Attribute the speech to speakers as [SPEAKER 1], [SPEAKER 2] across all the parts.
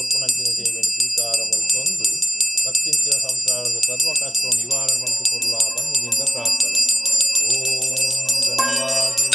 [SPEAKER 1] ಕೊರ್ಪುನಂಚಿನ ಸೇವೆನ್ ಸ್ವೀಕಾರ ಮಲ್ತೊಂದು ಬತ್ತಿಂಚಿನ ಸಂಸಾರದ ಸರ್ವ ಕಷ್ಟ ನಿವಾರಣೆ ಮಲ್ತು ಕೊರ್ಲ ಬಂಧುದಿಂದ ಪ್ರಾರ್ಥನೆ. ಓಂ ಗಣವಾದಿ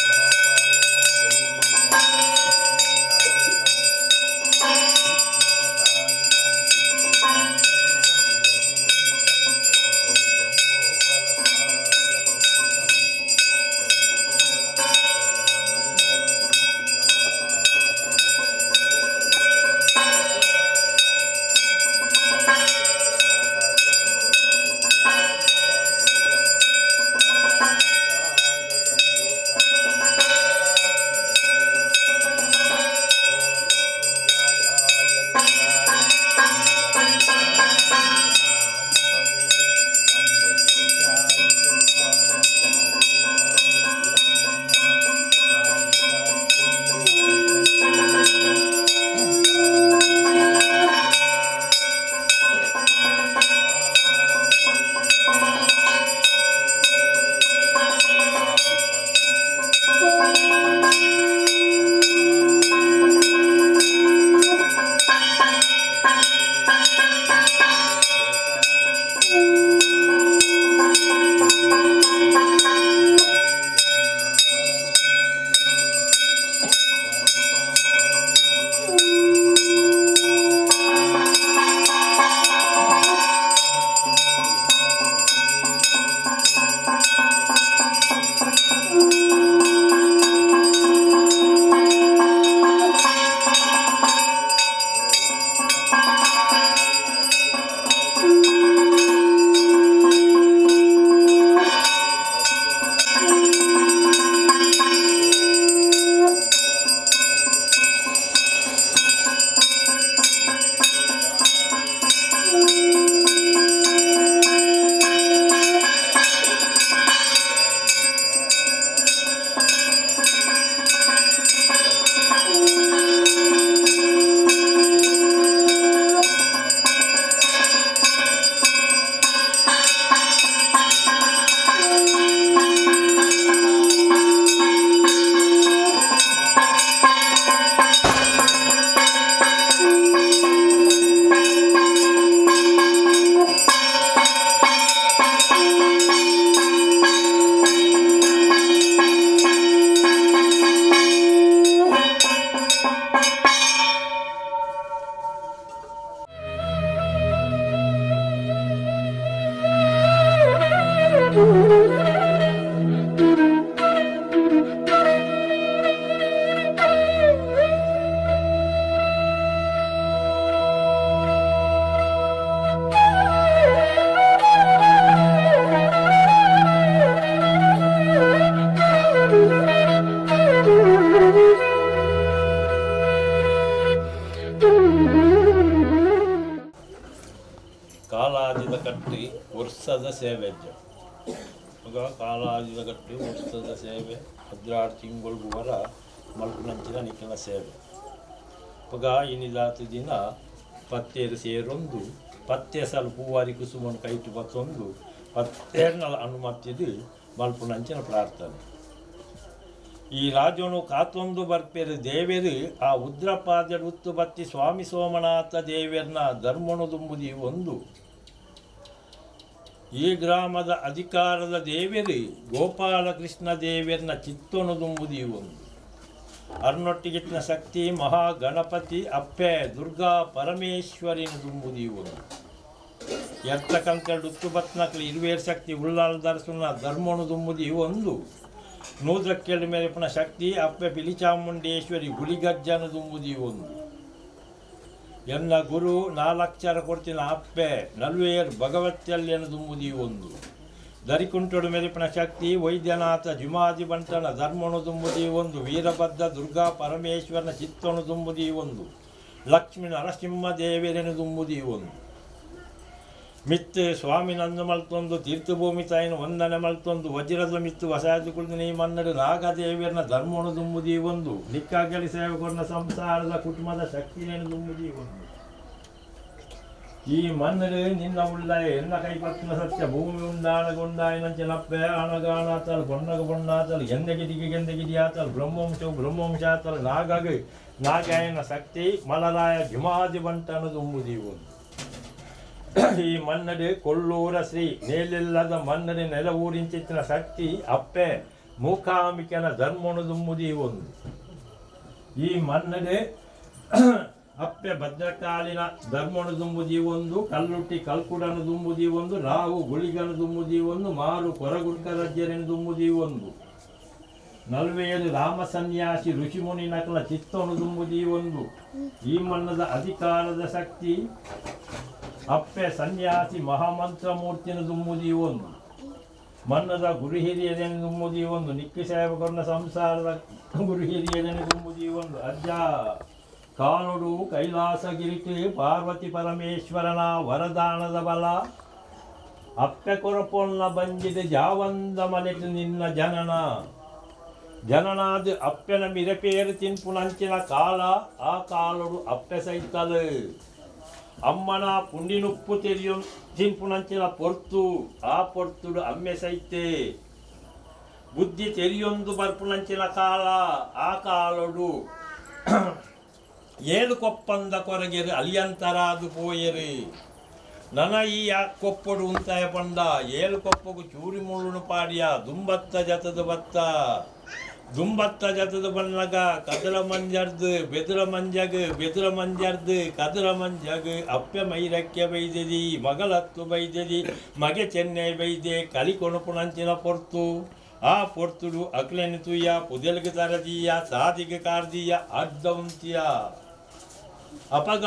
[SPEAKER 1] ಕಾಲಾಜಿದ ಕಟ್ಟಿ ವರ್ಷದ ಸೇವೆಜ್ಜ ಕಾಲಾಜಿದ ಕಟ್ಟಿ ವರ್ಷದ ಸೇವೆ 12 ತಿಂಗಳು ವರ ಮಲ್ಪುನಂಚಿನ ನಿಖಿಲ ಸೇವೆ. ಪಗ ಇನಿದಾತ ದಿನ ಪತ್ತೇರು ಸೇರೊಂದು ಪತ್ತೆ ಸಲ ಪೂವಾರಿ ಕುಸುಮನ್ನು ಕೈಟು ಬತ್ತೊಂದು ಪತ್ತೇರ್ನಲ ಅನುಮತಿದು ಮಲ್ಪುನಂಚಿನ ಪ್ರಾರ್ಥನೆ. ಈ ರಾಜನು ಕಾತೊಂದು ಬರ್ಪೇರು ದೇವೇರು ಆ ಉದ್ರಪಾದ ಉತ್ತು ಬತ್ತಿ ಸ್ವಾಮಿ ಸೋಮನಾಥ ದೇವೇರ್ನ ಧರ್ಮನು ದುಂಬುದಿ ಒಂದು. ಈ ಗ್ರಾಮದ ಅಧಿಕಾರದ ದೇವೇರು ಗೋಪಾಲಕೃಷ್ಣ ದೇವೇರ್ನ ಚಿತ್ತನು ದುಂಬುದಿ ಒಂದು. ಅರ್ನೊಟ್ಟಿಗಿತ್ತಿನ ಶಕ್ತಿ ಮಹಾಗಣಪತಿ ಅಪ್ಪೆ ದುರ್ಗಾ ಪರಮೇಶ್ವರಿನ ದುಂಬುದಿ ಒಂದು. ಎರ್ತಕಂತೆರಡು ಉತ್ತು ಬತ್ನಕ್ಲಿ ಇರುವೇರು ಶಕ್ತಿ ಉಳ್ಳಾಲ ದರ್ಶನ ಧರ್ಮನು ದುಂಬುದಿ ಒಂದು. ನೂದ್ರಕ್ಕೆರಡು ಮೇರೆಪನ ಶಕ್ತಿ ಅಪ್ಪೆ ಪಿಲಿಚಾಮುಂಡೇಶ್ವರಿ ಗುಳಿಗಜ್ಜನ ದುಂಬುದಿ ಒಂದು. ಎನ್ನ ಗುರು ನಾಲ್ಕಕ್ಷರ ಕೊಡ್ತಿನ ಅಪ್ಪೆ ನಲ್ವೇರ್ ಭಗವತ್ಯಲ್ಯನ ದುಂಬುದಿ ಒಂದು. ದರಿಕುಂಟಡು ಮೆರಿಪನ ಶಕ್ತಿ ವೈದ್ಯನಾಥ ಜುಮಾದಿ ಬಂಟನ ಧರ್ಮನು ದುಂಬುದಿ ಒಂದು. ವೀರಭದ್ರ ದುರ್ಗಾ ಪರಮೇಶ್ವರನ ಚಿತ್ತನು ದುಂಬುದಿ ಒಂದು. ಲಕ್ಷ್ಮೀ ನರಸಿಂಹ ದೇವರನು ದುಂಬುದಿ ಒಂದು. ಮಿತ್ತು ಸ್ವಾಮಿ ನಂದು ಮಲ್ತೊಂದು ತೀರ್ಥಭೂಮಿ ತಾಯಿನ ವಂದನೆ ಮಲ್ತೊಂದು ವಜ್ರದ ಮಿತ್ತು ವಸಾಯದು ಕುಳಿತು ನೀ ಮನ್ನಡು ನಾಗದೇವಿಯರನ್ನ ಧರ್ಮನು ದುಂಬುದಿ ಒಂದು. ನಿಕ್ಕಾಗಲಿ ಸೇವಕರನ್ನ ಸಂಸಾರದ ಕುಟುಂಬದ ಶಕ್ತಿಯನ್ನು ದುಂಬುದಿ ಒಂದು. ಈ ಮಣ್ಣು ನಿನ್ನ ಉಳ್ಳ ಎನ್ನ ಕೈಪತ್ತಿನ ಸತ್ಯ ಭೂಮಿ ಉಂಡಾಣ ಗುಂಡಾಯನಂಚಿನಪ್ಪೆ ಅಣಗಾಣಾತಲ್ ಬೊಣ್ಣಗ ಬೊಣ್ಣಾತಲ್ ಗೆಂದಗಿದಿಗೆ ಗೆಂದಗಿದಿ ಆತಲ್ ಬ್ರಹ್ಮವಂಶವು ಬ್ರಹ್ಮವಂಶ ಆತಲ್ ನಾಗಗ ನಾಗಾಯನ ಶಕ್ತಿ ಮಲರಾಯ ಭಿಮಾದಿ ಬಂಟನ ದುಂಬುದೀವುದು. ಈ ಮನ್ನಡು ಕೊಲ್ಲೂರ ಶ್ರೀ ನೇಲಿಲ್ಲದ ಮನ್ನಡಿ ನೆಲ ಊರಿಂಚಿತ್ತಿನ ಶಕ್ತಿ ಅಪ್ಪೆ ಮೂಕಾಂಬಿಕೆನ ಧರ್ಮನು ದುಂಬುದೀವೊಂದು. ಈ ಮನ್ನಡೆ ಅಪ್ಪೆ ಭದ್ರಕಾಲಿನ ಧರ್ಮನು ದುಂಬುದೀವೊಂದು, ಕಲ್ಲುಟ್ಟಿ ಕಲ್ಕುಡನು ದುಂಬುದೀವೊಂದು, ರಾಹು ಗುಳಿಗನು ದುಂಬುದೀವೊಂದು, ಮಾರು ಕೊರಗುಡ್ಕರಜ್ಜರನ್ನು ದುಂಬುದೀವೊಂದು, ನಲ್ವೇಳು ರಾಮ ಸನ್ಯಾಸಿ ಋಷಿಮುನಿ ನಕಲ ಚಿತ್ತವನ್ನು ದುಂಬುದೀವೊಂದು. ಈ ಮನ್ನದ ಅಧಿಕಾರದ ಶಕ್ತಿ ಅಪ್ಪೆ ಸನ್ಯಾಸಿ ಮಹಾಮಂತ್ರ ಮೂರ್ತಿನ ದುಂಬುದೀವೊಂದು. ಮನ್ನದ ಗುರು ಹಿರಿಯರನ್ನು ದುಂಬುದೀವೊಂದು, ನಿಕ್ಕಿ ಸೇವಕರನ್ನ ಸಂಸಾರದ ಗುರು ಹಿರಿಯರನ್ನು ದುಂಬುದೀವೊಂದು. ಅಜ್ಜ ಕಾಲುಡು ಕೈಲಾಸಗಿರಿಕೆ ಪಾರ್ವತಿ ಪರಮೇಶ್ವರನ ವರದಾನದ ಬಲ ಅಪ್ಪೆ ಕೊರಪೊನ್ನ ಬಂಜಿದ ಜಾವಂದ ಮನೆತು ನಿನ್ನ ಜನನ ಜನನಾದ ಅಪ್ಪೆನ ಮಿರಪೇರು ತಿನ್ಪುನಂಚಿನ ಕಾಲ ಆ ಕಾಲುಡು ಅಪ್ಪೆ ಸೈತಲು ಅಮ್ಮನ ಪುಂಡಿನುಪ್ಪು ತೆರಿಯು ತಿನ್ಪುನಂಚಿನ ಪೊರ್ತು ಆ ಪೊರ್ತುಡು ಅಮ್ಮೆ ಸೈತೆ ಬುದ್ಧಿ ತೆರಿಯೊಂದು ಬರ್ಪುನಂಚಿನ ಕಾಲ ಆ ಕಾಲುಡು ಏಳು ಕೊಪ್ಪಂದ ಕೊರಗೆರು ಅಲಿಯಂತರಾದು ಪೋಯರು ನನ ಈ ಕೊಪ್ಪಡು ಉಂತಾಯ ಪಂಡ ಏಳು ಕೊಪ್ಪಗು ಚೂರಿ ಮುಳ್ಳುನು ಪಾಡಿಯ ದುಂಬತ್ತ ಜತದ ಬತ್ತ ದುಂಬತ್ತ ಜತದ ಬನ್ನಗ ಕದರ ಮಂಜರ್ದು ಬೆದರ ಮಂಜಗ್ ಬೆದರ ಮಂಜರ್ದು ಕದರ ಮಂಜಗ್ ಅಪ್ಪೆ ಮೈರಕ್ಕೆ ಬೈದೆದಿ ಮಗಳತ್ತು ಬೈದೆದಿ ಮಗೆ ಚೆನ್ನೈ ಬೈದೆ ಕಲಿ ಕೊಣಪುನಂಚಿನ ಪೊರ್ತು ಆ ಪೊರ್ತುಡು ಅಕ್ಲೆನ್ ತುಯ್ಯ ಪುದೆಲ್ಗ್ ತರದೀಯ ಸಾದಿಗೆ ಕಾರ್ದೀಯ ಅಡ್ಡ ಉಂತಿಯ ಅಪಗ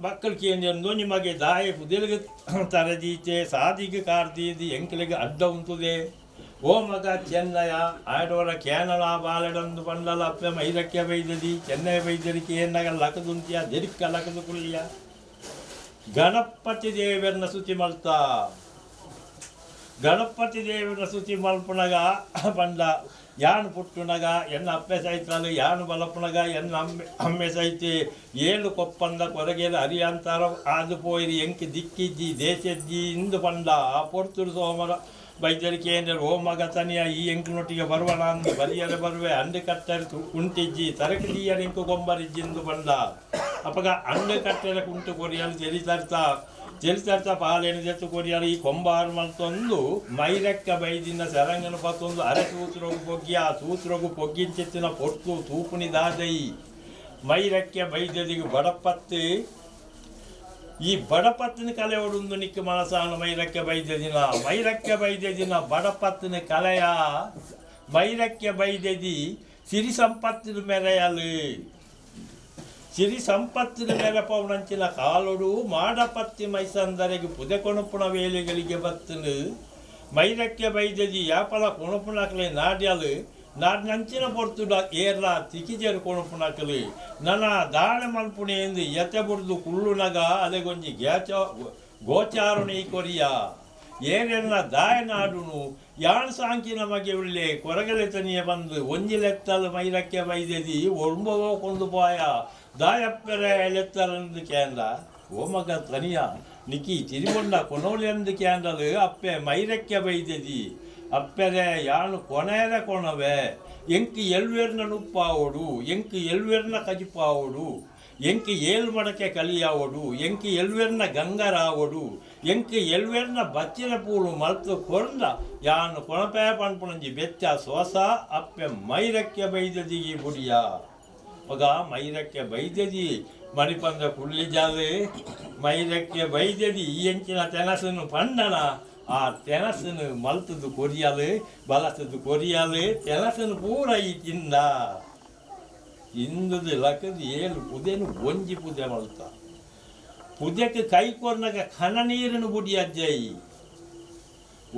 [SPEAKER 1] ಮಕ್ಕಳು ಕೇಂದ್ರ ನಿಮಗೆ ದಾಯ ಪುದೆಲ್ಗ್ ತರದೀತೆ ಸಾದಿಗೆ ಕಾರ್ದೀದಿ ಎಂಕಲಿಗೆ ಅಡ್ಡ ಉಂತುದೆ ಓ ಮಗ ಚೆನ್ನಯ ಆಡೋರ ಕೇನಲ ಬಾಲೆಡೊಂದು ಬಂಡಲ ಅಪ್ಪೆ ಮೈರಕ್ಕೆ ಬೈದದಿ ಚೆನ್ನೈ ಬೈದರಿಕೆ ಏನಾಗ ಲಕದುಂತಿಯ ದೆರಿಕ್ಕ ಲಕದು ಕುಳ್ಳಿಯ ಗಣಪತಿ ದೇವರನ್ನ ಶುಚಿ ಮಲ್ತ ಗಣಪತಿ ದೇವರ ಶುಚಿ ಮಲ್ಪುನಗ ಬಂಡ ಯಾನು ಪುಟ್ಟುನಗ ಎನ್ನ ಅಪ್ಪೆ ಸೈತಾಲು ಯಾನು ಬಲಪುನಗ ಎನ್ನ ಅಮ್ಮೆ ಅಮ್ಮೆ ಸೈತಿ ಏಳು ಕೊಪ್ಪಂದ ಕೊರಗೇಲು ಅರಿಯಂತಾರ ಆದು ಪೋಯಿರಿ ಎಂಕಿ ದಿಕ್ಕಿಜ್ಜಿ ದೇಶಜ್ಜಿ ಇಂದು ಬಂಡ ಆ ಪೊರ್ತುಡು ಸೋಮರ ಬೈದರಿಕೆ ಏಂದ್ರೆ ಓ ಮಗ ತನಿಯ ಈ ಎಂಕಿನೊಟ್ಟಿಗೆ ಬರುವಣ ಅಂದು ಬಲಿಯರೆ ಬರುವೆ ಅಂಡು ಕಟ್ಟರೆ ಕುಂಟಿಜ್ಜಿ ತರಕು ದೀಯರ ಇಂಕು ಗೊಂಬರಿಜ್ಜಿ ಇಂದು ಬಂಡ ಅಪಗ ಅಂಡು ಕಟ್ಟರೆ ಕುಂಟು ಕೊರಿಯಲು ತೆರಿ ತರ್ತಾ ತೆರಿ ಪಾಲೇನು ಜೆತ್ತು ಕೊರಿಯಲು ಈ ಕೊಂಬಾರು ಮಲ್ತೊಂದು ಮೈರೆಕ್ಕ ಬೈದಿನ ಸೆರಂಗನ ಪತ್ತೊಂದು ಅರೆ ಸೂತ್ರಗು ಪೊಗ್ಗಿಯ ಸೂತ್ರಗು ಪೊಗ್ಗಿಂಚೆತ್ತಿನ ಪೊರ್ತು ತೂಪುನಿ ದಾದೈ ಮೈರೆಕ್ಕೆ ಬೈದದಿಗೆ ಬಡಪತ್ತು ಈ ಬಡಪತ್ತಿನ ಕಲೆ ಒಡುಂದು ನಿಕ್ಕ ಮನಸಾನು ಮೈರಕ್ಕೆ ಬೈದದಿನ ಮೈರಕ್ಕೆ ಬೈದದಿನ ಬಡಪತ್ತಿನ ಕಲೆಯ ಮೈರಕ್ಕೆ ಬೈದದಿ ಸಿರಿ ಸಂಪತ್ತಿನ ಮೆರೆಯಲು ಸಿರಿ ಸಂಪತ್ತಿನ ಮೆರಪವನಂಚಿನ ಕಾಲುಡು ಮಾಡಪತ್ತಿ ಮೈಸಂದರೆಗೆ ಪುದೆ ಕೊಣಪುಣ ವೇಲೆಗಳಿಗೆ ಬತ್ತನು ಮೈರಕ್ಕೆ ಬೈದದಿ ಯಾಪಲ ಕೊಣಪುಣಕಲೆ ನಾಡ್ಯಲು ನಾಡಿನಂಚಿನ ಪೊರ್ತುಡ ಏರ್ಲ ತಿಕಿಜರು ಕೊಣಪುಣಕಲು ನನ್ನ ದಾಣ ಮಲ್ಪುಣೆ ಎಂದು ಯತೆ ಬುಡ್ದು ಕುಳ್ಳುನಗ ಅಲೆಗೊಂಜಿ ಗ್ಯಾಚ ಗೋಚಾರುಣಿ ಕೊರಿಯ ಏರೆನ್ನ ದಾಯನಾಡುನು ಯಾನ್ ಸಾಂಕಿನ ಮಗೆ ಉಳ್ಳೆ ಕೊರಗಲೆ ತನಿಯ ಬಂದು ಒಂಜಿ ಲೆತ್ತಲು ಮೈರಕ್ಕೆ ಬೈದೆದಿ ಒಂಬವೋ ಕೊಂಡು ಪೋಯ ದಾಯಪ್ಪೆರೆ ಲೆತ್ತಲಂದು ಕೇಂದ್ರ ಓ ಮಗ ತನಿಯ ನಿಕಿ ತಿರಿಗೊಂಡ ಕೊನೋಲೆಂದು ಕೇಂದ್ರಲು ಅಪ್ಪೆ ಮೈರಕ್ಕೆ ಬೈದೆದಿ ಅಪ್ಪೆರೆ ಯಾನು ಕೊನೆರೆ ಕೊಣವೆ ಎಂಕ್ ಎಲ್ವೇರ್ನ ನುಪ್ಪಾವೋಡು ಎಂಕ್ ಎಲ್ವೇರ್ನ ಕಜಿಪಾವೋಡು ಎಂಕ್ ಏಳು ಮಡಕೆ ಕಲಿಯಾವೋಡು ಎಂಕ್ ಎಲ್ವೇರ್ನ ಗಂಗರಾವೋಡು ಎಂಕ್ ಎಲ್ವೇರ್ನ ಬಚ್ಚಿನ ಪೂಳು ಮಲ್ತು ಕೊರಂದ ಯಾನು ಕೊಣಪೆ ಪನ್ಪುಣಂಜಿ ಬೆಚ್ಚ ಸೋಸ ಅಪ್ಪೆ ಮೈರಕ್ಕೆ ಬೈದದಿ ಈ ಬುಡಿಯ ಮಗ ಮೈರಕ್ಕೆ ಬೈದದಿ ಮಣಿಪಂದ ಕುಳ್ಳಿ ಜಾಲೆ ಮೈರಕ್ಕೆ ಬೈದದಿ ಈ ಎಂಚಿನ ತೆನಸನ್ನು ಪಂಡನ ಆ ತೆನಸನ್ನು ಮಲ್ತದ್ದು ಕೊರಿಯಲು ಬಲಸದ್ದು ಕೊರಿಯಲು ತೆನಸನ್ನು ಪೂರ ಈ ತಿಂದ ತಿಂದದು ಲಕ್ಕದು ಏಳು ಪುದೆನು ಒಂಜಿ ಪುದೆ ಮಲ್ತ ಪುದೆಕ್ಕೆ ಕೈ ಕೊರ್ನಗ ಕಣ ನೀರನ್ನು ಬುಡಿ ಅಜ್ಜೈ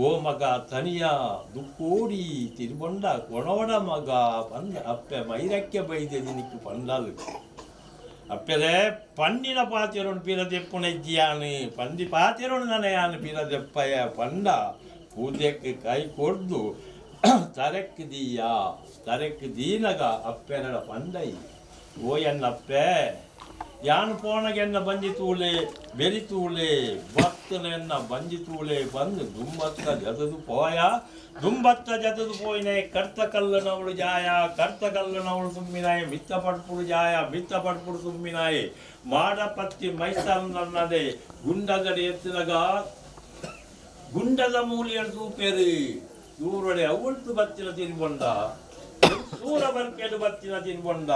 [SPEAKER 1] ಓ ಮಗ ತನಿಯ ದುಕ್ಕೋಡಿ ತಿರುಬೊಂಡ ಕೊಣೋಡ ಮಗ ಪಂದ ಅಪ್ಪೆ ಮೈರಕ್ಕೆ ಬೈದೆದಿ ನಿಕ್ಕು ಪಂಡಲು ಅಪ್ಪೆರೆ ಪಂಡಿನ ಪಾತಿರೋನು ಪಿರದೆಪ್ಪುನೆಜ್ಜಿಯಾನು ಪಂದಿ ಪಾತಿರೋನು ನನಯಾನು ಪಿರದೆಪ್ಪಯ ಪಂಡ ಪೂಜೆಕ್ಕೆ ಕೈ ಕೊಡ್ದು ತರೆಕ್ ದೀಯ ತರೆಕ್ ದೀನಗ ಅಪ್ಪೆನಡ ಪಂಡೈ ಓ ಎನ್ನಪ್ಪೆ ಯಾನ್ ಪೋಣಗೆನ್ನ ಬಂಜಿ ತೂಲೆ ಬೆರಿ ತೂಲೆ ಭಕ್ತನೆನ್ನ ಬಂಜಿ ತೂಲೆ ಬಂದು ದುಂಬತ್ತ ಜತದು ಪೋಯ ದುಂಬತ್ತ ಜತದು ಪೋಯಿನೆ ಕರ್ತ ಕಲ್ಲನವಳು ಜಾಯ ಕರ್ತ ಕಲ್ಲನವಳು ತುಂಬಿನಾಯ ಮಿತ್ತ ಪಡ್ಪುಡು ಜಾಯ ಮಿತ್ತ ಪಡ್ಪುಡು ತುಂಬಿನಾಯೆ ಮಾಡ ಪತ್ತಿ ಮೈಸನ್ನದೆ ಗುಂಡಗಡೆ ಎತ್ತಿನಗ ಗುಂಡದ ಮೂಲಿಯ ತೂಪೇರು ದೂರಡೆ ಅವಳ್ತು ಬತ್ತಿನ ತಿನ್ಬೊಂಡ ಸೂರ ಬರ್ಕೆಡು ಬತ್ತಿನ ತಿನ್ಬೊಂಡ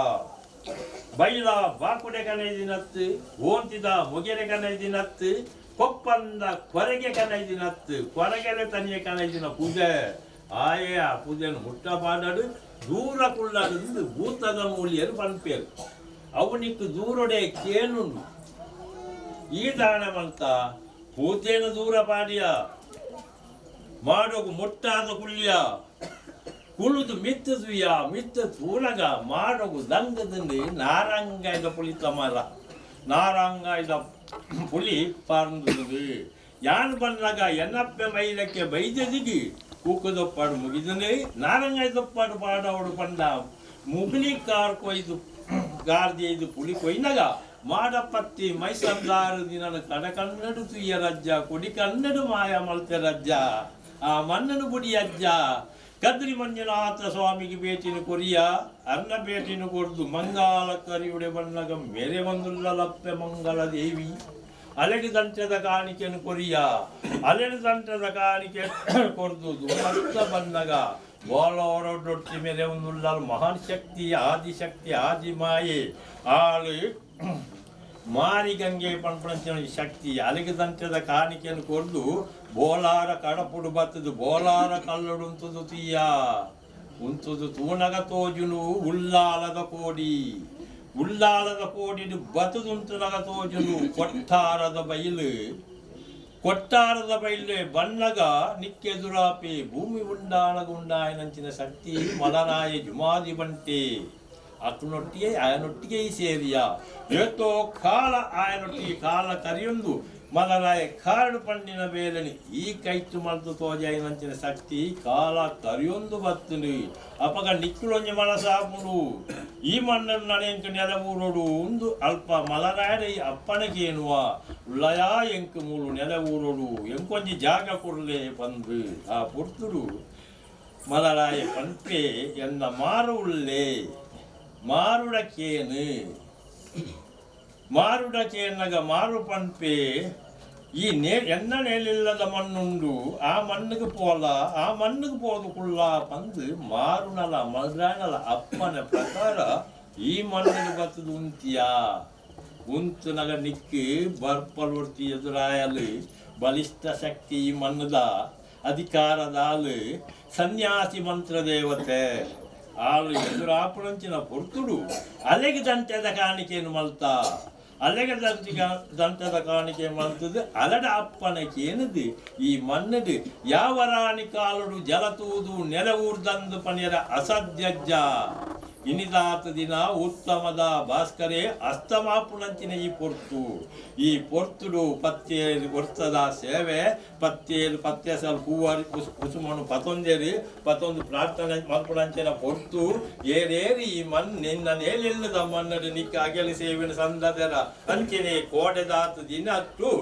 [SPEAKER 1] ಬೈಲ ಬಾಕುಡೆ ಕನೈದಿನತ್ತು ಓಂತಿದ ಮೊಗೆರೆ ಕನೈದಿನತ್ತು ಕೊಪ್ಪಂದ ಕೊರಗೆ ಕನೈದಿನತ್ತು ಕೊರಗೆಲೆ ತನಿಯ ಕನೈದಿನ ಪೂಜೆ ಆಯೆ ಆ ಪೂಜೆಯನ್ನು ಮುಟ್ಟ ಪಾಡಡು ದೂರ ಕುಳ್ಳಾಡು ಭೂತದ ಮೂಲಿಯರು ಪನ್ಪೇರು ಅವನಿக்கு ದೂರೊಡೆ ಕೇನುಂಡು ಈ ದಾನಮಂತ ಪೂಜೆನ ದೂರ ಪಾಡಿಯ ಮಾಡೋಗು ಮುಟ್ಟಾದ ಕುಳ್ಯ ಕುಳುದು ಮಿತ್ತದುಯ ಮಿತ್ತ ತೂನಗ ಮಾಡೋಗು ದಂಗದಂದು ನಾರಂಗಾಯ್ದ ಪುಳಿತ ಮರ ನಾರಂಗಾಯ್ದ ಪುಲಿ ಪಾರ್ದು ಯಾನ್ ಬಂದಾಗ ಎನ್ನಪ್ಪೆ ಮೈಲಕ್ಕೆ ಬೈದದಿಗೆ ಕೂಕದೊಪ್ಪಾಡು ಮುಗಿದನೆ ನಾರಂಗಾಯ್ದೊಪ್ಪಾಡು ಪಾಡವಡು ಪಂಡ ಮುಗಿಲಿ ಕಾರ್ ಕೊಯ್ದು ಗಾರ್ದಿ ಇದು ಪುಲಿ ಕೊಯ್ನಗ ಮಾಡಪತ್ತಿ ಮೈಸಂದಾರು ದಿನನ ಕಡಕನ್ನಡು ತುಯ್ಯ ರಜ್ಜ ಕೊಡಿ ಕನ್ನಡು ಮಾಯ ಮಲ್ತೆ ರಜ್ಜ ಆ ಮಣ್ಣನು ಬುಡಿ ಅಜ್ಜ ಕದ್ರಿ ಮಂಜುನಾಥ ಸ್ವಾಮಿಗೆ ಭೇಟಿನ ಕೊರಿಯ ಅನ್ನ ಭೇಟಿನ ಕೊರ್ದು ಮಂಗಾಲ ಕರಿಯುಡೆ ಬಣ್ಣಗ ಮೇರೆ ಬಂದುಲ್ಲಲಪ್ಪೆ ಮಂಗಲ ದೇವಿ ಅಲೆಗೆ ದಂಟದ ಕಾಣಿಕೆಯನ್ನು ಕೊರಿಯ ಅಲೆಗೆ ದಂಟದ ಕಾಣಿಕೆ ಕೊರ್ದು ದುಮ್ಮತ್ತ ಬಣ್ಣಗ ಬೋಲೋರೊಡ್ಡೊಟ್ಟಿ ಮೇರೆ ಒಂದುಲ್ಲಲ್ ಮಹಾನ್ ಶಕ್ತಿ ಆದಿಶಕ್ತಿ ಆದಿಮಾಯೆ ಆಳು ಮಾರಿಗಂಗೆ ಪಂಪಣಂಚಿನ ಶಕ್ತಿ ಅಲೆಗೆ ದಂಟದ ಕಾಣಿಕೆಯನ್ನು ಕೊರ್ದು ಬೋಲಾರ ಕಡಪುಡು ಬತ್ತದು ಬೋಲಾರ ಕಲ್ಲಡು ಉಂತುದು ತೀಯ ಉಂತುದು ತೂನಗ ತೋಜುನು ಉಲ್ಲಾಲದ ಕೋಡಿ ಉಲ್ಲಾಲದ ಕೋಡಿಡು ಬತ್ತದುಂತುನಗ ತೋಜುನು ಕೊಟ್ಟಾರದ ಬೈಲು ಕೊಟ್ಟಾರದ ಬೈಲೆ ಬಣ್ಣಗ ನಿಕ್ಕೆದುರಾಪೆ ಭೂಮಿ ಉಂಡಾನಗ ಉಂಡಾಯನಂಚಿನ ಶಕ್ತಿ ಮಲರಾಯ ಜುಮಾದಿ ಬಂಟೆ ಅಕ್ಕನೊಟ್ಟಿಗೆ ಆಯನೊಟ್ಟಿಗೆ ಈ ಸೇರಿಯ ಏತೋ ಕಾಲ ಆಯನೊಟ್ಟಿಗೆ ಕಾಲ ಕರಿಯೊಂದು ಮಲರಾಯ ಕಾರಡು ಪಂಡಿನ ಬೇಲನಿ ಈ ಕೈತು ಮಲ್ತು ತೋಜಾಯಿನಂಚಿನ ಶಕ್ತಿ ಕಾಲ ಕರಿಯೊಂದು ಬತ್ತುನು ಅಪಗ ನಿಕ್ಕುಲೊಂಜಿ ಮನಸಾಪುಡು ಈ ಮಣ್ಣನ್ನು ನಡೆಂಕ ನೆಲವೂರೋಡು ಒಂದು ಅಲ್ಪ ಮಲರಾಯಡ ಈ ಅಪ್ಪನಕೇನುವ ಉಳ್ಳಯ ಎಂಕು ಮೂಲು ನೆಲವೂರೋಡು ಎಂಕೊಂಜಿ ಜಾಗ ಕೊಡ್ಲೆ ಬಂದು ಆ ಪೊರ್ತುಡು ಮಲರಾಯ ಪಂಪೆ ಎನ್ನ ಮಾರು ಉಳ್ಳೆ ಮಾರುಡಕೇನು ಮಾರುಡಕೇನಗ ಮಾರು ಪಂಪೆ ಈ ನೇ ಎನ್ನ ನೇಲಿಲ್ಲದ ಮಣ್ಣುಂಡು ಆ ಮಣ್ಣಿಗೆ ಪೋಲ ಆ ಮಣ್ಣಿಗೆ ಪೋದು ಕುಳ್ಳ ಪಂದು ಮಾರುನಲ ಮಲ್ರಾನಲ ಅಪ್ಪನ ಪ್ರಕಾರ ಈ ಮಣ್ಣಿಗೆ ಬತ್ತದು ಉಂತಿಯ ಉಂತುನಗ ನಿಕ್ಕಿ ಬರ್ಪಲೊರ್ತಿ ಎದುರಾಯಲು ಬಲಿಷ್ಠ ಶಕ್ತಿ ಈ ಮಣ್ಣದ ಅಧಿಕಾರದಾಲು ಸನ್ಯಾಸಿ ಮಂತ್ರ ದೇವತೆ ಆಳು ಎದುರಾಪುರಂಚಿನ ಪೊರ್ತುಡು ಅಲೆಗೆ ದಂಟದ ಕಾಣಿಕೆಯನ್ನು ಮಲ್ತ ಅಲೆಗೆ ದಂಟದ ಕಾಣಿಕೆ ಮಲ್ತದು ಅಲಡ ಅಪ್ಪನಕೇನದು ಈ ಮಣ್ಣದು ಯಾವ ರಾಣಿ ಕಾಲುಡು ಜಲತೂದು ನೆಲವೂರ್ದಂದು ಪಣಿಯರ ಅಸದ್ಯಜ್ಜ ಇನಿದಾತ ದಿನ ಉತ್ತಮದ ಭಾಸ್ಕರೇ ಅಸ್ತಮಾಪುನಂಚಿನ ಈ ಪೊರ್ತು ಈ ಪೊರ್ತುಡು ಪತ್ತೇಳು ವರ್ಷದ ಸೇವೆ ಪತ್ತೇಳು ಪತ್ತೆಸಲ್ ಹೂವಾರಿ ಕುಸುಮನು ಪತೊಂದೇರಿ ಪತೊಂದು ಪ್ರಾರ್ಥನೆ ಮಲ್ಪುನಂಚಿನ ಪೊರ್ತು ಏರೇರಿ ಈ ಮಣ್ಣು ನಿನ್ನ ನೇಲೆಲ್ಲದ ಮಣ್ಣಡು ನಿಕ್ಕ ಅಗಲಿ ಸೇವೆನ ಸಂದದರ ಅಂಚಿನೆ ಕೋಡೆದಾತ ದಿನ ಅಟ್ಟು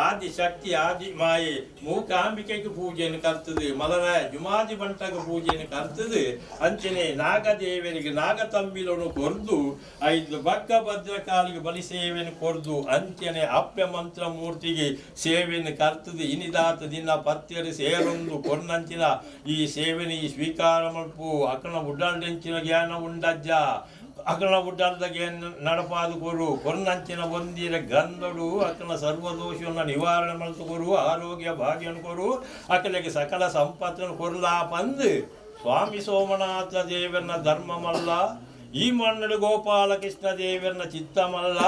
[SPEAKER 1] ಆದಿ ಶಕ್ತಿ ಆದಿ ಮಾಯೆ ಮೂಕಾಂಬಿಕೆಗೆ ಪೂಜೆಯನ್ನು ಕರ್ತದೆ ಮಲರಾಯ ಜುಮಾದಿ ಬಂಟಗ ಪೂಜೆಯನ್ನು ಕರ್ತದೆ ಅಂಚನೆ ನಾಗದೇವರಿಗೆ ನಾಗತಂಬಿಲನು ಕೊರ್ದು ಐದು ಬಕ್ಕ ಭದ್ರಕಾಲಿಗೆ ಬಲಿ ಸೇವೆಯನ್ನು ಕೊರ್ದು ಅಂಚನೆ ಅಪ್ಯ ಮಂತ್ರ ಮೂರ್ತಿಗೆ ಸೇವೆಯನ್ನು ಕರ್ತದೆ ಇನಿದಾತ ದಿನ ಪತ್ಯರು ಸೇರೊಂದು ಕೊರ್ನಂಚಿನ ಈ ಸೇವೆನ ಈ ಸ್ವೀಕಾರ ಮಲ್ಪು ಅಕನ ಉಡ್ಡಾಲ್ಡೆಂಚಿನ ಜ್ಞಾನ ಉಂಡಜ್ಜ ಅಕನ ಉಡ್ಡಾಲ್ದಗೆ ನಡಪಾದು ಕೊರು ಕೊರ್ನಂಚಿನ ಒಂದಿರ ಗಂಧಡು ಅಕನ ಸರ್ವದೋಷವನ್ನು ನಿವಾರಣೆ ಮಲ್ತು ಕೊರು ಆರೋಗ್ಯ ಭಾಗ್ಯವನ್ನು ಕೊರು ಅಕಲಿಗೆ ಸಕಲ ಸಂಪತ್ತನ್ನು ಕೊರ್ಲಾ ಪಂದು ಸ್ವಾಮಿ ಸೋಮನಾಥ ದೇವನ ಧರ್ಮಮಲ್ಲ ಈ ಮಣ್ಣಡು ಗೋಪಾಲಕೃಷ್ಣ ದೇವರನ ಚಿತ್ತಮಲ್ಲ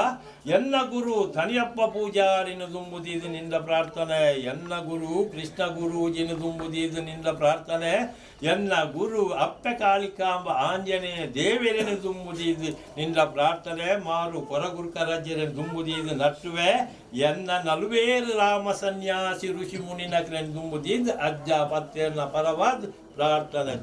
[SPEAKER 1] ಎನ್ನ ಗುರು ತನಿಯಪ್ಪ ಪೂಜಾರಿನ ದುಂಬುದೀದು ನಿಂದ ಪ್ರಾರ್ಥನೆ ಎನ್ನ ಗುರು ಕೃಷ್ಣ ಗುರೂಜಿನ ದುಂಬುದೀದು ನಿಂದ ಪ್ರಾರ್ಥನೆ ಎನ್ನ ಗುರು ಅಪ್ಪೆ ಕಾಳಿಕಾಂಬ ಆಂಜನೇಯ ದೇವರಿನ ದುಂಬುದೀದು ನಿಂದ ಪ್ರಾರ್ಥನೆ ಮಾರು ಕೊರಗುರುಕರಜ್ಜರ ದುಂಬುದೀದು ನಟ್ಟುವೆ ಎನ್ನ ನಲುವೇರು ರಾಮ ಸನ್ಯಾಸಿ ಋಷಿ ಮುನಿನ ದುಂಬುದೀದು ಅಜ್ಜ ಪತ್ತೆಯನ್ನ ಪರವಾದ ಪ್ರಾರ್ಥನೆ.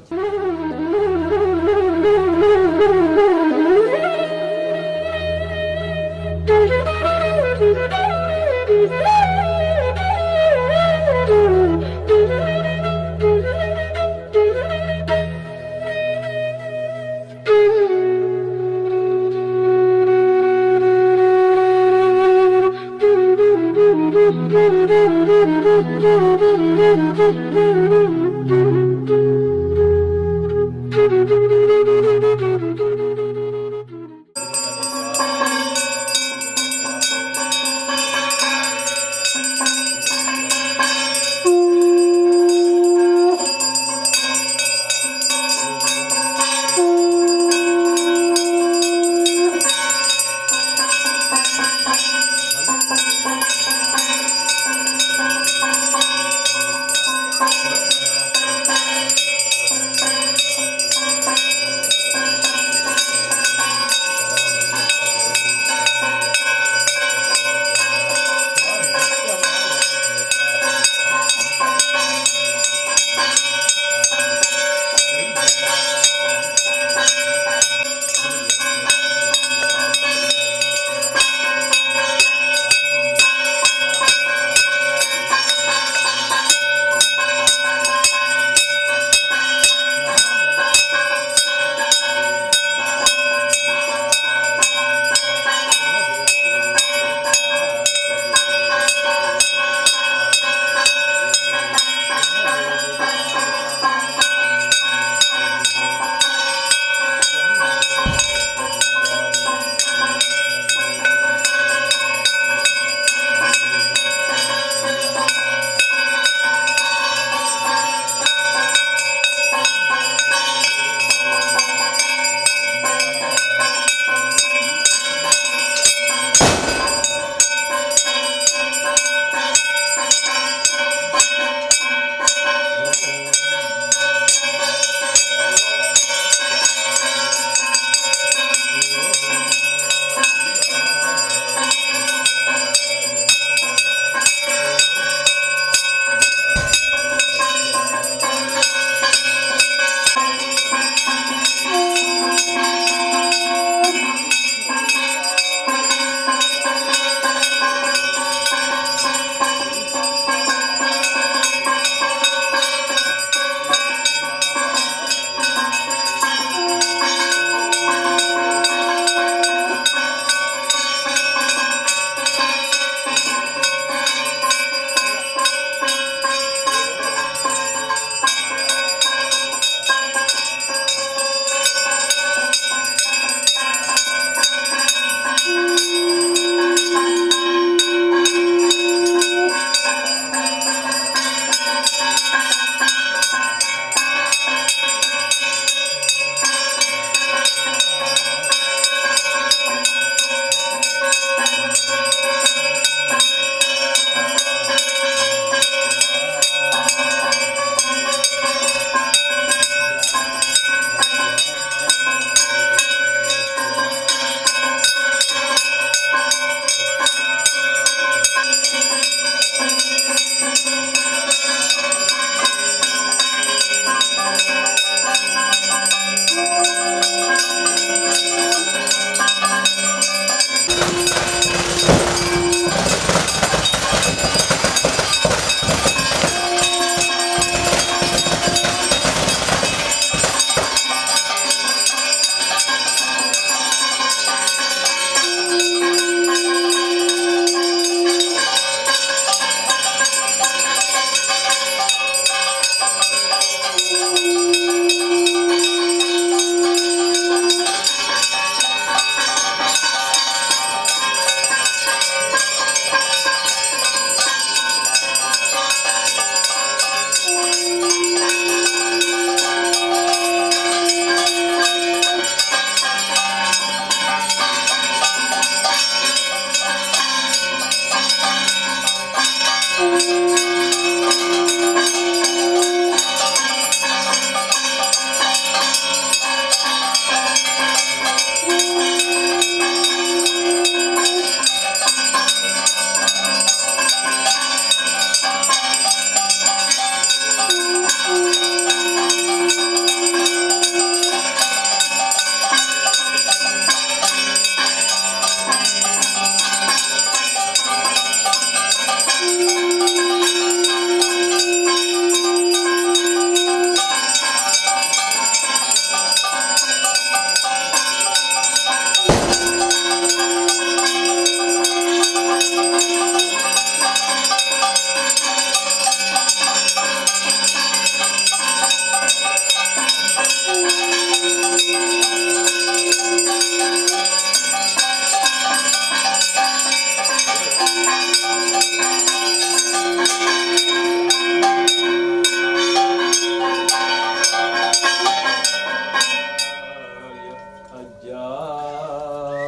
[SPEAKER 1] ಅಜ್ಜಾಯ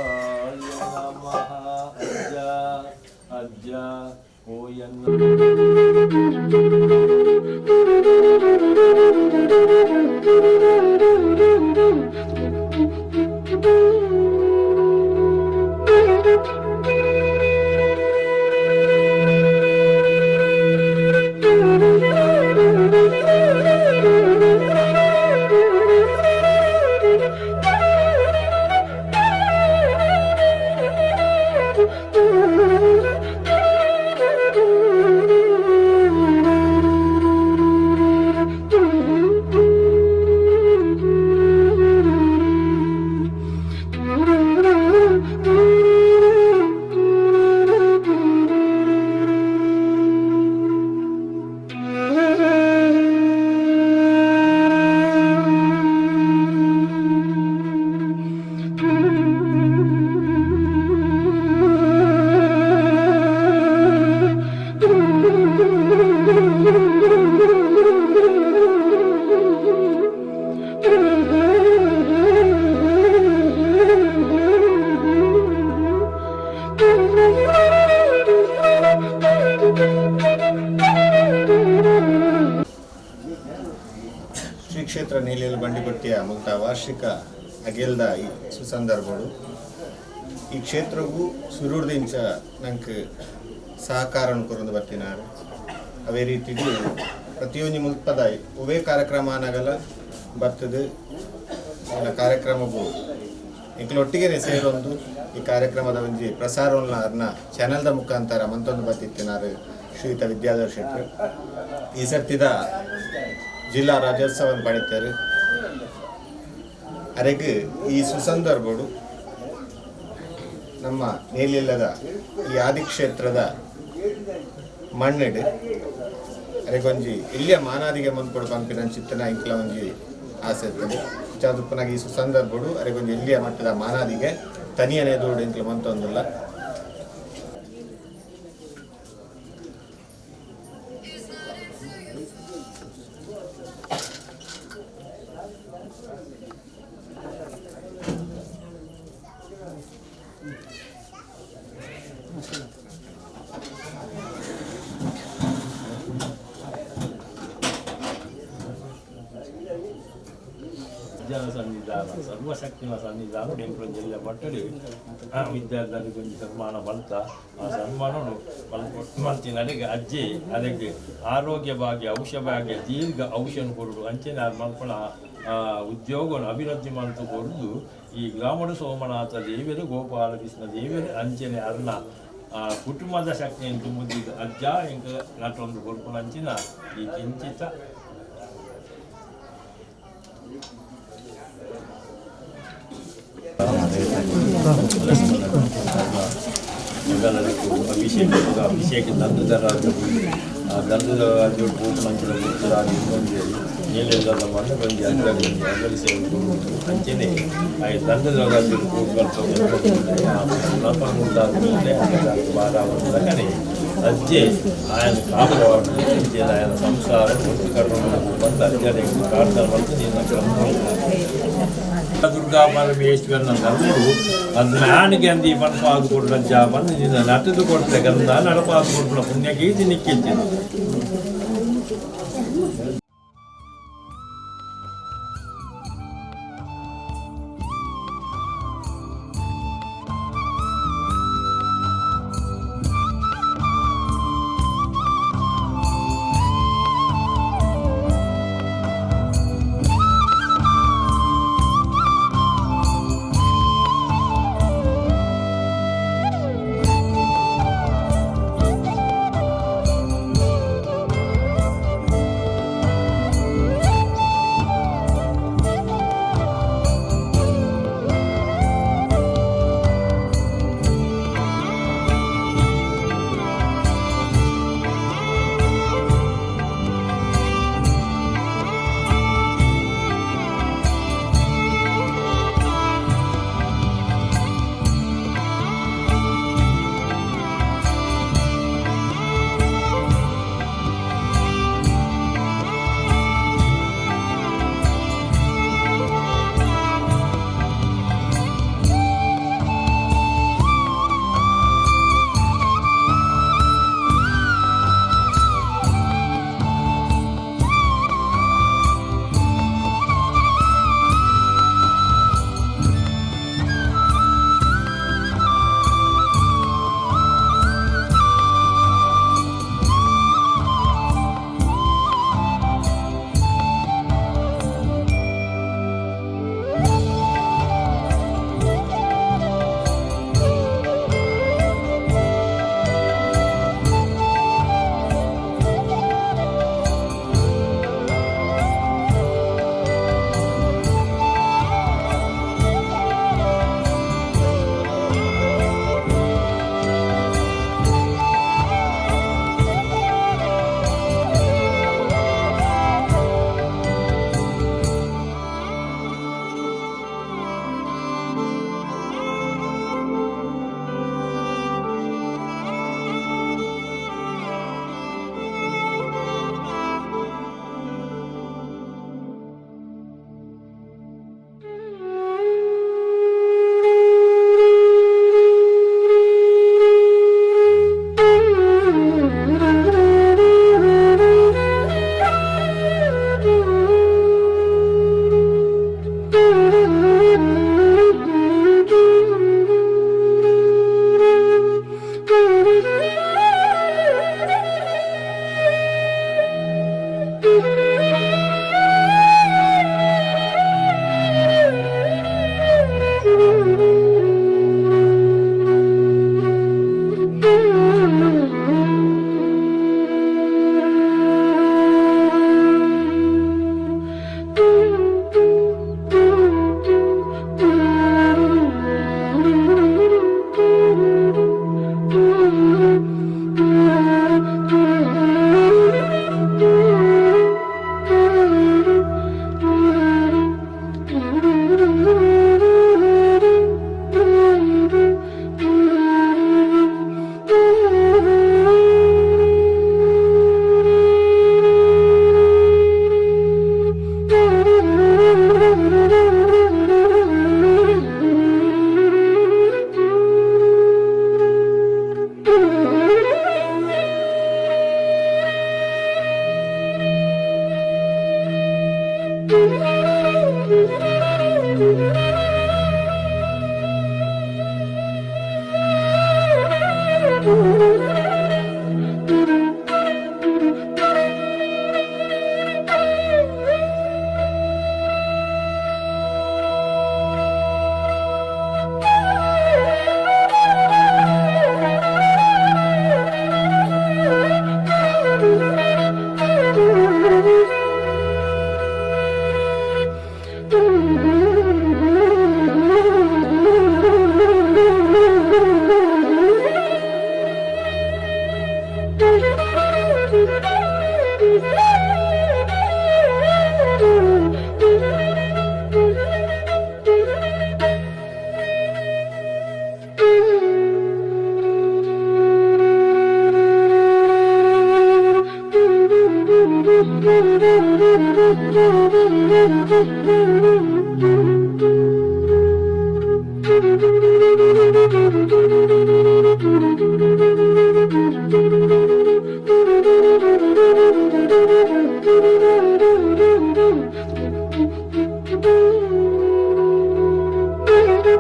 [SPEAKER 1] ನಮಃ. ಅಜ್ಜ ಅಜ್ಜ ಓಯನ್ನ.
[SPEAKER 2] ಶ್ರೀ ಕ್ಷೇತ್ರ ನೀಲಿಯಲ್ ಬಂಡಿಪಟ್ಟಿಯ ಮುಕ್ತ ವಾರ್ಷಿಕ ಅಗೆಲ್ದ ಈ ಸುಸಂದರ್ಭಡು ಈ ಕ್ಷೇತ್ರಗೂ ಸುರೂರ್ದಿಂಚ ನಂಗೆ ಸಹಕಾರ ಕೊರೊಂದು ಬರ್ತಿನಾರು. ಅವೇ ರೀತಿಗೂ ಪ್ರತಿಯೊಂದು ಮುಲ್ಪದ ಒವೇ ಕಾರ್ಯಕ್ರಮ ಅನಗಲ ಬರ್ತದೆ. ಅವನ ಕಾರ್ಯಕ್ರಮಗೂ ಎಂಕ್ಲೊಟ್ಟಿಗೆ ಸೇರೊಂದು ಈ ಕಾರ್ಯಕ್ರಮದ ಒಂಜಿ ಪ್ರಸಾರವನ್ನ ಅರ್ನ ಚಾನೆಲ್ದ ಮುಖಾಂತರ ಮಂತೊಂದು ಬರ್ತಿತ್ತಿನಾರು ಶ್ರೀಯುತ ವಿದ್ಯಾಧರ್ ಶೆಟ್ಟರು. ಈ ಸರ್ತಿದ ಜಿಲ್ಲಾ ರಾಜ್ಯೋತ್ಸವವನ್ನು ಪಡಿತಾರೆ. ಅರೆಗೆ ಈ ಸುಸಂದರ್ಭಡು ನಮ್ಮ ನೇಲಿಲ್ಲದ ಈ ಆದಿಕ್ಷೇತ್ರದ ಮಣ್ಣಿಡು ಅರೆಗೊಂಜಿ ಇಲ್ಲಿಯ ಮಾನಾದಿಗೆ ಮುಂದ್ಕೊಡು ಪಂಪಿನ ಚಿತ್ತನ ಇಂಕ್ಲ ಒಂಜಿ ಆಸೆ ಇರ್ತದೆ. ಚಾದುಪ್ಪನಾಗಿ ಈ ಸುಸಂದರ್ಭಡು ಅರೆಗೊಂಜಿ ಇಲ್ಲಿಯ ಮಟ್ಟದ ಮಾನಾದಿಗೆ ತನಿಯನೇ ದೂಡು ಇಂಕ್ಲ ಮಂತೊಂದಿಲ್ಲ.
[SPEAKER 1] ಅಜ್ಜನ ಸನ್ನಿಧಾನ ಸರ್ವಶಕ್ತಿನ ಸನ್ನಿಧಾನ ಬೆಂಗಳೂರು ಜಿಲ್ಲೆ ಪಟ್ಟಡಿ ವಿದ್ಯಾರ್ಥಿಗಳಿಗೆ ಒಂಜಿ ಸನ್ಮಾನ ಬಂತ. ಆ ಸನ್ಮಾನನು ಮಲ್ತಿನ ಅಜ್ಜಿ ಅದಕ್ಕೆ ಆರೋಗ್ಯ ಭಾಗ್ಯ ಔಷಧ ಭಾಗ್ಯ ದೀರ್ಘ ಔಷಧ ಕೊರಡು ಅಂಚನೆ ಅದು ಮಲ್ಪಣ ಉದ್ಯೋಗವನ್ನು ಅಭಿವೃದ್ಧಿ ಮಂತು ಕೊರದು ಈ ಗ್ರಾಮಡು ಸೋಮನಾಥ ದೇವರು ಗೋಪಾಲಕೃಷ್ಣ ದೇವರು ಅಂಚನೆ ಅರ್ಣ ಕುಟುಂಬದ ಶಕ್ತಿಯನ್ನು ತುಂಬುದಿದ್ದು ಅಜ್ಜ ಎಂಕ ನಟೊಂದು ಕೊರ್ಪುನ ಅಂಚಿನ ಈ ಕಿಂಚಿತ ಅಭಿಷೇಕ ಅಭಿಷೇಕ ದಂಡದ ರಾಜು ಆ ದಂಡದ ರಾಜು ಪೂಪನಂಚಿನ ಗುರುತರಾಜು ಒಂಜಿ ನೀಲೆಲ್ಲದ ಮಣ್ಣು ಬಂದು ಅಜ್ಜ ಅಗಲಿ ಸೇವೆ ಅಂಚನೆ ಆ ದಂಡದ ರಾಜು ಬಾರ ಅಜ್ಜೆ ఆయన ಕಾಪಾಡು ಅಜ್ಜೆ ఆయన ಸಂಸಾರ ಒಟ್ಟು ಕರ್ಕೊಂಡು ಬಂದು ಅಜ್ಜನ ಪ್ರಾರ್ಥನೆ ಮಾಡ್ತು ನಿನ್ನ ದುರ್ಗಾ ಪರಮೇಶ್ವರನ ಧರ್ಮರು ಅದು ಅಂದಿ ಮನಪಾದು ಕೊಡ್ಲಜ್ಜ ಬಂದು ನಿನ್ನ ನಟದು ಕೊಡ್ತೆ ಗಂಧ ನಡಪಾದು ಕೊಡ್ಲ ಪುಣ್ಯಕೀರ್ತಿ ನಿಕ್ಕಿದ್ದೀನಿ.
[SPEAKER 3] Thank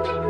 [SPEAKER 3] you.